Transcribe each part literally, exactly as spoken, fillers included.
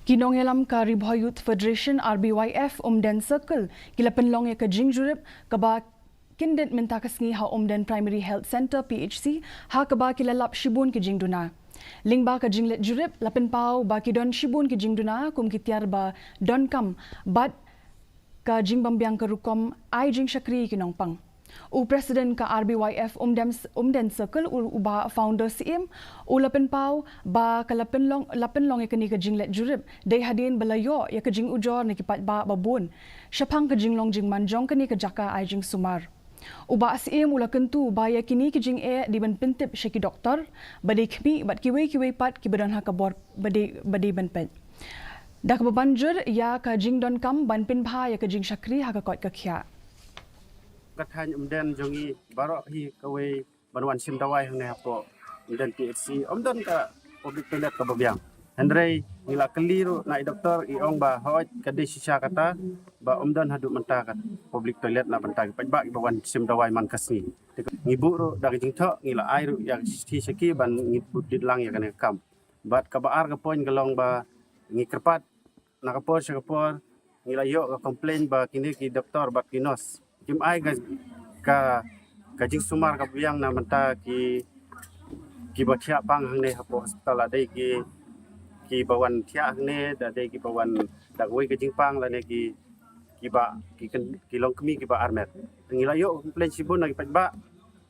Ki nongïalam ka Ri Bhoi Youth Federation, R B Y F, Umden Circle ki la pynlong ïa ka jingjurip kaba kyndit mynta ka sngi ha Umden Primary Health Centre, P H C, ha kaba ki la lap shibun ki jingduna. Lyngba ka jingleit jurip la pynpaw ba ki don shibun ki jingduna kum ki tiar ba donkam bad ka jingbymbiang ka rukom ai jingshakri ki nongpang. U President ka R B Y F Umden, Umden Circle, u, u Bah Founder Syiem, u la pynpaw ba ka la pynlong, la pynlong ïa kane ka jingleit jurip dei hadien ba la ïoh ïa ka jingujor na ki paidbah ba bun shaphang ka jinglong jingman jong kane ka jaka ai jingsumar. U Bah Syiem u la kyntu ba ïa kine ki jingeh dei ban pyntip sha ki doktor ba dei khmih bad kiwei kiwei pat kiba don ha ka bor ba dei, ba dei ban peit. Da kaba ban jur ïa ka jingdonkam ban pynbha ïa ka jingshakri ha ka koit ka khiah. Ka thaiñ Umden jong ngi baroh hi kawei ban wan shim dawai hangne hapoh Umden P H C, ym don ka public toilet kaba biang. Hynrei ngi la kylli ruh na i doktor, i ong ba hooid ka dei shisha kata ba ym don haduh mynta ka public toilet na bynta ki paidbah kiba wan shim dawai man ka sngi. Te ngi buh ruh da ka jingthoh, ngi la ai ruh ïa ka shithi sha ki ban ngin bud lang ïa kane ka kam. Bad kaba ar ka point ka long ba ngi kyrpad na ka por sha ka por ngi la ïoh ka complain ba kine ki doktor bad ki nurse kim ai ka, ka, ka jingsumar kaba biang na bynta ki, kiba thiah pang hangne hapoh hospital, la dei ki, kiba wan thiah hangne, la dei kiba wan da kawei ka jingpang, lane ki, kiba, ki kyn-, ki longkmie kiba armet. Ngi la ïoh complain shibun na ki paidbah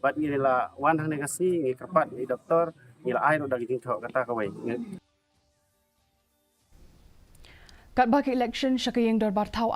bad ngi la wan hangne ka sngi, ngi kyrpad ïa i doktor, ngi la ai ruh da ka jingthoh kata kawei. Katba ka election sha ka ïing dorbar thaw